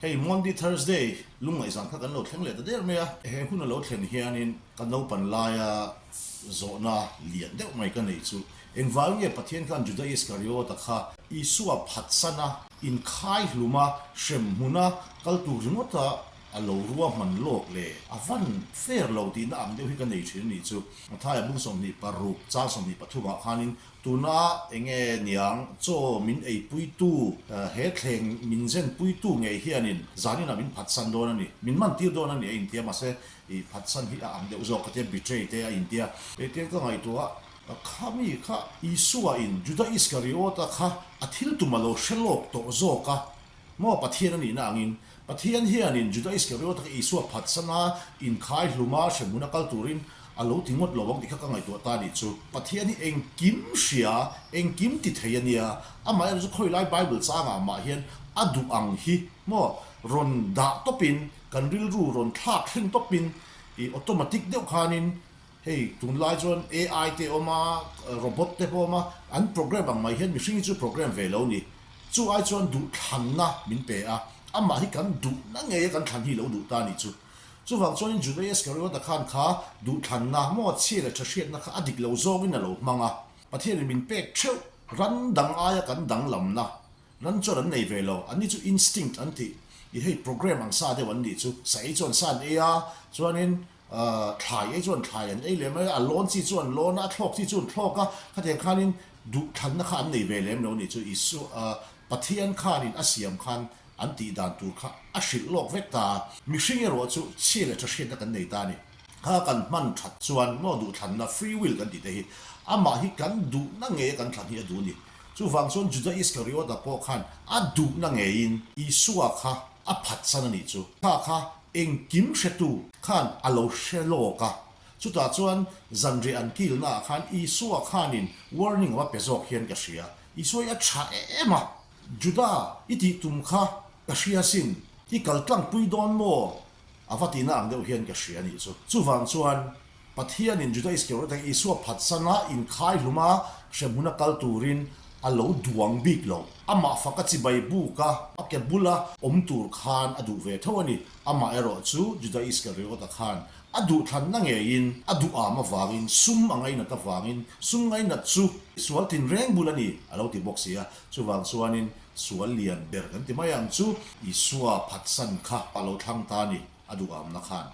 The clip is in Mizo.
Hei Maundy Thursday lungngaih zan kha kan lo thleng leh ta der mai a, he hun a lo thlen hianin ka naupan laia zawhna lian deuh mai ka neih chu engvang nge Pathian khan Juda Iskariota kha Isua phatsana inkhai hluma hrem hmuna kal tur ringawta a lo ruahman lawk le? A van fair lo tihna ang deuh hi ka nei thin a nih chu. Mathaia bung 26 chang 23 ah khanin Tuna enge niang chaw min eipuitu, he thleng min zenpuitu ngei hianin zaninah min phatsan dawn a ni, min mantir dawn a ni a intia, mahse i phatsan hi a ang deuh zawk ka tia, betray te a intia. Hetia ka ngaihtuah a, kha mi kha Isua in Juda Iskariota kha a thil tum a lo hre lawk tawh zawk a, maw Pathian a nihna angin Pathian hianin Juda Iskariota kha Isua phatsan a, inkhai hlum a, hremhmun a kal turin a lo ti ngawt lo ang tih kha ka ngaihtuah ta nih chu. Pathian hi engkim hria, engkim ti thei a nia, amaherawhchu chu khawilai Bible changah mah hian a duh ang hi maw rawn dah tawpin, kan rilru rawn thlak thleng tawpin i automatic deuh khanin hei tunlai chuan AI te awm a, robot te pawh awm a, an program ang mai hian mihring hi chu program ve lo ni. Chu ai chuan duhthlanna min pe a, amah hi kan duhna ngeia kan thlan hi lo duh ta nih chu. Chuvang chuanin Juda Iskariota khan kha duhthlanna, maw chhia leh tha hriatna kha a dik lo zawngin a lo hmang a. Pathianin min pek theuh, ran dang aia kan danglamna, ran chuan an nei ve lo, anni chu instinct an tih, i hei program ang sa deuh an nih chu, sa ei chuan sa an ei a, chuanin thlai ei chuan thlai an ei leh mai a, a lawn chi chu an lawn a, a thlawk chi chu an thlawk a, khatiang khanin duhthlanna kha an nei ve lem lo a nih chu, Isua, Pathian khanin a siam khan An tih dan tur kha a hrilh lawk vek ta a, mihring erawh chu chhia leh tha hriatna kan nei ta a ni. Kha kan hman that chuan maw duhthlanna, free will, kan tih te hi amah hi kan duhna ngeia kan thlan hi a duh a ni. Chuvang chuan Juda Iskariota pawh khan a duhna ngeiin Isua kha a phatsan a nih chu. Kha kha engkim hretu khan a lo hre lawk a, chutah chuan zanriah an kilnaah khan Isua khanin warning a va pe zawk hian ka hria. Isua hi a tha em a. Juda, i tih tum kha ka hria sin, i kal tlangpui dawn maw? A va tihna ang deuh hian ka hria a nih chu. Chuvang chuan, Pathianin Juda Iskariot-a Isua phatsana inkhai hluma hremhmuna kal turin a lo duang bik lo. Amah faka chibai buka a ke bula awm tur khan a duh ve tho a ni. Amah erawh chu Juda Iskariot-a khan a duhthlanna ngeiin a duham avangin sum a ngainat avangin sum ngainat chu sual tinreng bul a ni a lo ti bawk si a. Chuvang chuanin sual lian ber kan ti mai ang chu Isua phatsan kha a lo thlang ta a ni, a duhamna khan.